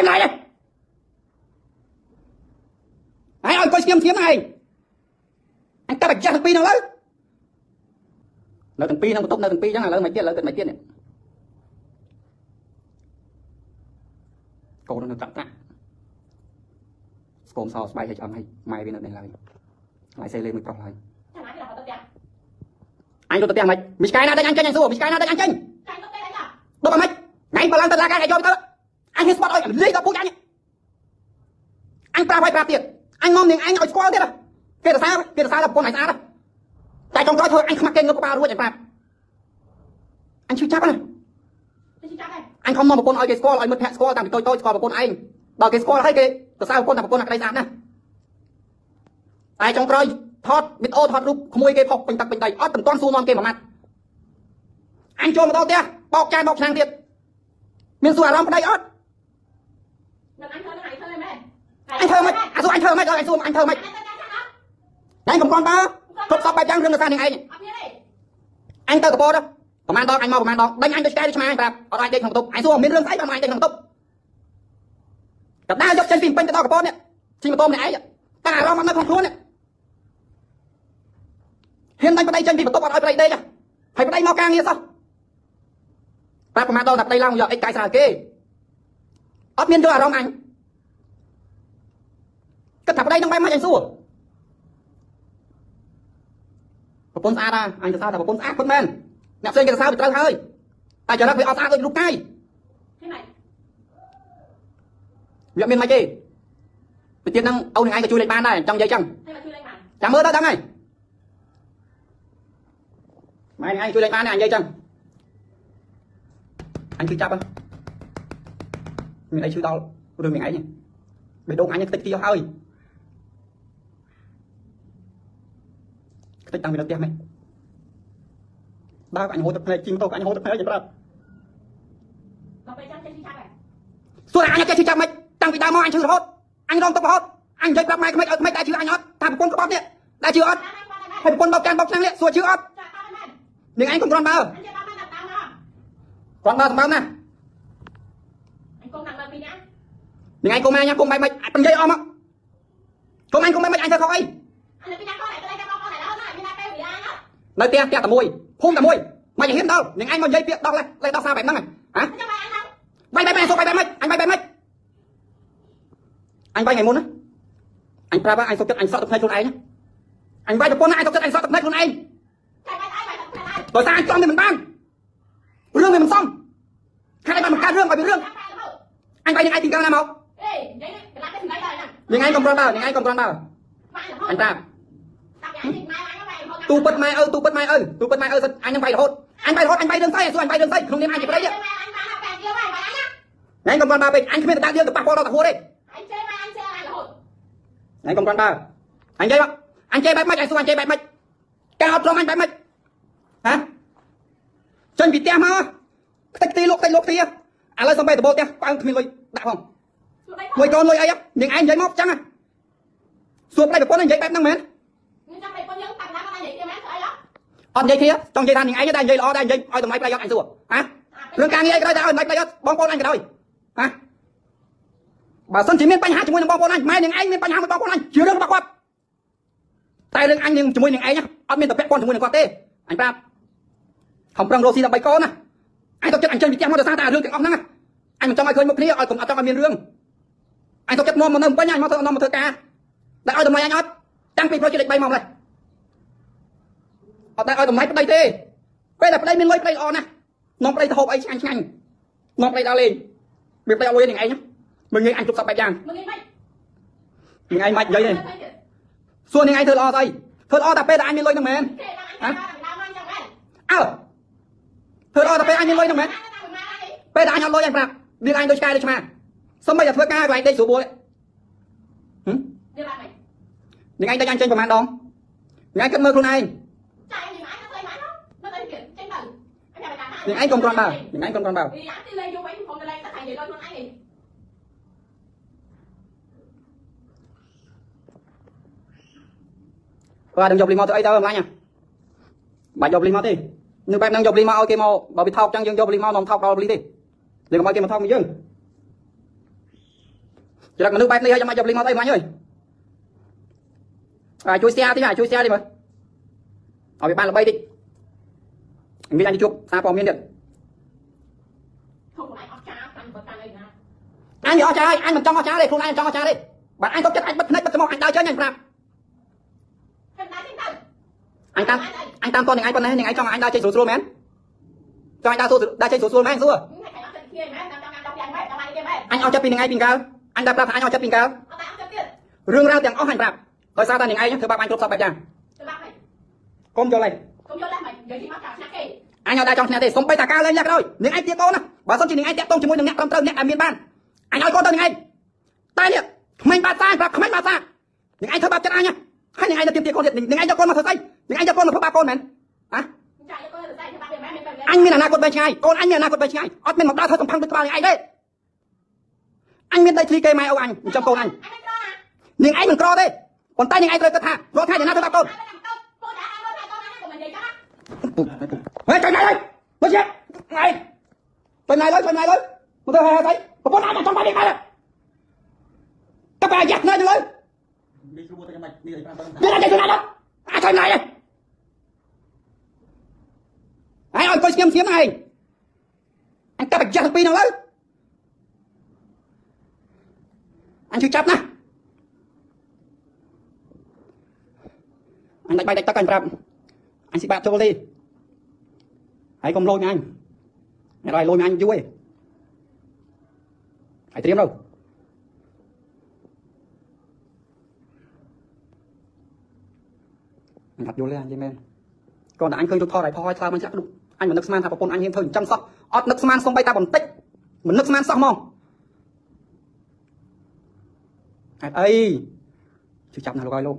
ភ័យម្លាយទេឯងឲ្យអង្គុយស្ងៀមស្ងៀមហ្នឹងឯងអញកាត់អាចាស់ទាំងពីរហ្នឹងលើនៅទាំងពីរហ្នឹងបន្ទប់នៅទាំងពីរអញ្ចឹងឥឡូវមិនទៀតឥឡូវគិតមិនទៀតនេះកូននៅតាក់តាក់ស្គមសស្បែកឲ្យឆ្អឹងឲ្យម៉ែវានៅនេះឡើយឡើយសេលេមួយប្រុសឡើយអញទៅផ្ទះមិនមីឆ្កែណាដេញអញចេញអញសួរមីឆ្កែណាដេញអញចេញ ចាញ់ទៅទេអញឡា ដល់មិនថ្ងៃបើឡើងទៅឡាការឲ្យយកទៅអញហ៊ានស្បត់ឲ្យលាយដល់ពូជអញអញប្រាប់ឲ្យប្រាប់ទៀតអញមកនាងឯងឲ្យស្គាល់ទៀតគេសរសើរគេសរសើរដល់ប្រពន្ធឲ្យស្អាតតែចុងក្រោយធ្វើអញខ្មាស់គេងើបក្បាលរួចអញប្រាប់អញឈឺចាប់ណា ទៅចាប់ហើយ អញខំមកប្រពន្ធឲ្យគេស្គាល់ឲ្យមិត្តភក្តិស្គាល់តាំងពីតូចតូចស្គាល់ប្រពន្ធឯងដល់គេស្គាល់ហើយគេសរសើរប្រពន្ធថាប្រពន្ធអាក្តីស្អាតណាស់តែចុងក្រោយថតវីដេអូថតរូបក្មួយគេផុសពេញទឹកពេញដីអត់មិនទាន់សួរនាំគេមួយម៉ាត់អញចូលមកដល់ផ្ទះបោកចានបោកឆ្នាំងទៀតមានសួរអារម្មណ៍ប្តីអត់ នឹងអញធ្វើនឹងអញធ្វើមែន អញធ្វើមិនអាសួរអញធ្វើមិនដល់អញសួរអញធ្វើមិន អញទៅចាស់អត់ តែកំកន់បើគ្រប់សពបែបយ៉ាងរឿងដោយសារនាងឯង អត់មានទេ អញទៅកពតប្រហែលដងអញមកប្រហែលដងដេញអញទៅឆ្កែទៅឆ្មាអញប្រាប់អត់អាចដេកក្នុងបន្ទប់អញសួរមានរឿងស្អីបានមកអញដេកក្នុងបន្ទប់កដាលយកចេញពីពេញទៅដល់កពតនេះជិះម៉ូតូម្នាក់ឯងតាអារម្មណ៍អត់នៅក្នុងខ្លួននេះហ៊ានដេញប្តីចេញពីបន្ទប់អត់ឲ្យប្តីដេកហើយប្តីមកការងារសោះប្រាប់ប្រហែលដងថាប្តីឡើងយកអីកាយស្រាលគេអត់មានយកអារម្មណ៍អញគិតថាប្តីនឹងបែបម៉េចអញសួរប្រពន្ធស្អាតអញសរសើរថាប្រពន្ធស្អាតពិតមែនអ្នកផ្សេងគេសរសើរវាត្រូវហើយតែចរិតវាអត់ស្អាតដូចរូបកាយ thế này វាមានមិនទេទៅទៀតហ្នឹងអូននឹងឯងក៏ជួយលេខបានដែរចង់និយាយចឹង thế mà chui lên bàn ចាំមើលទៅដឹងហើយម៉ែនឹងឯងជួយលេខបានដែរអញនិយាយចឹងអញគឺចាប់មានអីឈឺដល់រឿងនឹងឯងបេះដូងអញខ្ទេចទីអស់ហើយខ្ទេចតាំងពីនៅផ្ទះនេះដើរអញហូរទឹកភ្នែកជីម៉ូតូអញហូរទឹកភ្នែកប្រាប់ còn bây giờ chơi chi chắc rồi សួរអញចេះឈឺចាប់មិនតាំងពីដើមមកអញឈឺរហូតអញរងទុករហូតអញនិយាយប្រាប់ម៉ែក្មេកឲ្យក្មេកដែរឈឺអញអត់ថាប្រពន្ធក្បត់នេះដែរឈឺអត់ហើយប្រពន្ធបោកចានបោកឆ្នាំងនេះសួរឈឺអត់ ចាតាមមែន នាងឯងកុំគ្រាន់បើ អញចេះតាមមែនតាមមក គ្រាន់បើសម្បើមណា អញគុំដាក់លើពីណា នាងឯងគុំណាញ៉ាំគុំបែបម៉េចនិយាយអស់មកគុំអញគុំបែបម៉េចអញធ្វើខុសអី អញលើពីណាកូនតែតែបងប្អូនតែដល់ណាមានតែពេលវេលាអត់ នៅផ្ទះផ្ទះតែមួយភូមិតែមួយមកហ៊ានដល់នាងឯងមកនិយាយពាក្យដោះលេះលេះដោះសារបែបហ្នឹងហ៎ ចាំបាយអញដល់ បាយបែបម៉េចសួរបាយបែបម៉េចអញបាយបែបម៉េចអញបាយថ្ងៃមុនណាអញប្រាប់អញសុខចិត្តអញសក់ទឹកភ្នែកខ្លួនឯងអញបាយប្រពន្ធណាអញសុខចិត្តអញសក់ទឹកភ្នែកខ្លួនឯង ចាបាយអញបាយទឹកភ្នែកអញ ដោយសារអញចំវាមិនបានរឿងវាមិនសមខាងឯងបានបង្កើតរឿងឲ្យវារឿង ចាំបាយរហូត អញបាយនឹងឯងពីកាលណាមក អេនិយាយកន្លះទៅសម្ដីដល់ហ្នឹង នាងឯងកុំគ្រាន់បើនាងឯងកុំគ្រាន់បើ បាយរហូត អញប្រាប់ តាមអញនេះម៉ែអញបាយរហូត ទូពិតម៉ែឪទូពិតម៉ែឪទូពិតម៉ែឪសិនអញនឹងបាយរហូតអញបាយរហូតអញបាយរឿងស្អីសួរអញបាយរឿងស្អីក្នុងនាមអញជាប្តី ម៉ែអញបានបែបទៀតបាយបាយអញណា នាងឯងកុំគ្រាន់បើពេកអញគ្មានតតាយើងទៅប៉ះពាល់ដល់តាហួរទេ អញចេះបាយអញចេះអញរហូត នាងឯងកុំគ្រាន់បើអញនិយាយមកអញចេះបែបម៉េចអញសួរអញចេះបែបម៉េចការអត់ត្រង់អញបែបម៉េចហ៎ចេញពីផ្ទះមកខ្ទេចទីលក់ខ្ទេចលក់ទីឥឡូវសំបីដបោផ្ទះប៉ើងគ្មានលុយដាក់ផង សួរដី មួយកូនលុយអីនាងឯងនិយាយមកចឹងសួរប្តីប្រពន្ធនិយាយបែបហ្នឹងមែន នឹងចាំបីប៉ុនយើងតាមណាមកនិយាយទៀតមែនស្អីហ៎ អត់និយាយគ្នាចង់និយាយថានាងឯងតែនិយាយល្អតែនិយាយឲ្យតម្លៃប្តីអត់អញសួរហ៎រឿងការងារអីក៏ដោយតែឲ្យតម្លៃប្តីអត់បងប្អូនអញក៏ដោយហ៎បើសិនជាមានបញ្ហាជាមួយនឹងបងប្អូនអញម៉ែនាងឯងមានបញ្ហាមួយបងប្អូនអញជារឿងរបស់គាត់តែរឿងអញនឹងជាមួយនឹងឯងអត់មានតែពាក់ព័ន្ធជាមួយនឹងគាត់ទេអញប្រាប់ខំប្រឹងរកស៊ីដើម្បីកូនណាអញទៅចិត្តអញចេញពីផ្ទះមកដោយសារតែរឿងទាំងអស់ហ្នឹងអញមិនចង់ឲ្យឃើញមុខគ្នាឲ្យកុំអត់ចង់ឲ្យមានរឿងអញទៅចិត្តមកនៅពេញអញមកធ្វើនាំមកធ្វើការតែឲ្យតម្លៃអញអត់តាំងពីប្រុសជាលេខ3មកម្លេះអត់តែឲ្យតម្លៃប្តីទេពេលតែប្តីមានលុយប្តីល្អណាស់នាំប្តីទៅហូបអីឆ្ងាញ់ឆ្ងាញ់នាំប្តីដើរលេងមានប្តីអត់លុយនឹងឯងមើលងាយអញគ្រប់សពបែបយ៉ាង មើលងាយមិន នឹងឯងមិននិយាយទេសួរនឹងឯងធ្វើល្អស្អីធ្វើល្អតែពេលតែអញមានលុយហ្នឹងមែន គេដល់អញតាមដើមអញចឹងមែន អើធ្វើល្អតែពេលអញមានលុយហ្នឹងមែនពេលតែអញអត់លុយអញប្រាប់មានអញដូចឆ្កែដូចឆ្មាសុំមិនតែធ្វើការកន្លែងដេកស្រួលបួល នេះបានមិន នឹងឯងដេកអញចេញប្រហែលដងនឹងឯងគិតមើលខ្លួនឯង ចាញ់អញទៅអីមកនៅអីគេចេញទៅអញតាម នឹងឯងកុំគ្រាន់បើនឹងឯងកុំគ្រាន់បើ ពីឡាទីលេងយកវិញខ្ញុំទៅលេងតែនិយាយដល់ខ្លួនឯង គាត់ដឹងយកលីមកទៅអីទៅម្លាញ់បាច់យកលីមកទេនៅបែបហ្នឹងយកលីមកឲ្យគេមកបើវាថោកចឹងយើងយកលីមកនាំថោកដល់លីទេលេងកុំឲ្យគេមកថោកមកយើង ចរិតមនុស្សបែបនេះហើយចាំមកយកលីមកអីមកអញអើយអាជួយ share តិចអាជួយ share តិចមើលឲ្យវាបានល្បីតិចមានអញជួបសារព័ត៌មានទៀត ខ្លួនឯងអត់ចាតាំងបើតាំងអីណា អញអត់ចាហើយអញមិនចង់អត់ចាទេខ្លួនឯងចង់អត់ចាទេបាទអញក៏ចិត្តអញបិទភ្នែកបិទច្រមុះអញដើរចេញអញប្រាប់ ហើយដើរចេញទៅ អញតាមអញតាមតនឹងឯងប៉ុណ្ណេះនឹងឯងចង់អញដើរចេញស្រួលស្រួលមែនចង់អញដើរស្រួលដើរចេញស្រួលស្រួលមែនសួរ ហើយអត់ចិត្តគ្នាមែនតាមចង់ដល់យ៉ាងម៉េចដល់គេមែន អញអត់ចិត្តពីនឹងឯងពីកាលអញដើរប្រាប់ថាអញអត់ចិត្តពីកាល អត់តែអត់ចិត្តទៀត រឿងរ៉ាវទាំងអស់អញប្រាប់ដោយសារតែនឹងឯងធ្វើបាបអញគ្រប់សពបែបយ៉ាង ទៅបាក់ហើយក ុំយល់ឯង កុំយល់ដែរមិននិយាយមកចង់ឈ្នះគេ អញអត់ដែរចង់ឈ្នះទេសំបីតាការលេងយ៉ាក៏ដោយនឹងឯងទៀកូនណាបើសិនជានឹងឯងតាក់ទងជាមួយនឹងអ្នកត្រឹមត្រូវអ្នកដែលមានបានអញឲ្យកូនទៅនឹងឯងតែនេះក្មេងបាត់សាប្រាប់ក្មេងបាត់សានឹងឯងធ្វើបាបចិត្តអញហើយនឹងឯងទៅទៀមទាកូនទៀតនឹងឯងយកកូនមកធ្វើស្អីនឹងឯងយកកូនមកធ្វើបាបកូនមែនហ៎ ចាយកកូនទៅស្អីធ្វើបាបវាមែនមានទៅ អញមានអនាគតវែងឆ្ងាយកូនអញមានអនាគតវែងឆ្ងាយអត់មានមកដើរធ្វើកំផាំងដូចក្បាលនឹងឯងទេអញមានដីធ្លីគេម៉ែឪអញចិញ្ចឹមកូនអញ អញមិនក្រណា នាងឯងមិនក្រទេប៉ុន្តែនាងឯងត្រូវគិតថារាល់ថ្ងៃយ៉ាងណាធ្វើបាបកូន អញមិនទៅពូដាក់អញមើលថែកូនអញកុំនិយាយចឹង ហេចុយណៃហើយមើលជាថ្ងៃចុយណៃឡើយចុយណៃឡើយមកទៅហើយហើយប្រពន្ធអញចង់បាយនេះបាយតើបាយយ៉ាក់ណៃឡើយ នេះគ្រូទៅយ៉ាងម៉េចនេះឲ្យប្រាប់ទៅ វាអញចុយណៃដល់អាចុយណៃហើយហើយឲ្យកុយស្ងៀមស្ងៀមឯងអញតើបាយយ៉ាក់ទាំងពីរហ្នឹងឡើយអញជឿចាប់ណាស់អញដាច់បាយដាច់ទឹកអញប្រាប់អញស៊ីបាក់ចូលទេហើយកុំលួចអញអ្នកឲ្យលួចអញយូរឯងហើយត្រៀមទៅអញអត់យល់ទេអញនិយាយមែនគាត់តែអញឃើញរូបថតឲ្យផុសឲ្យថ្លើមអញចាក់លុកអញមិននឹកស្មានថាប្រពន្ធអញហ៊ានធ្វើអញ្ចឹងសោះអត់នឹកស្មានសំបីតាបន្តិចមិននឹកស្មានសោះហ្មងហេតុអីជឿចាប់ណាស់លោកអើយលោក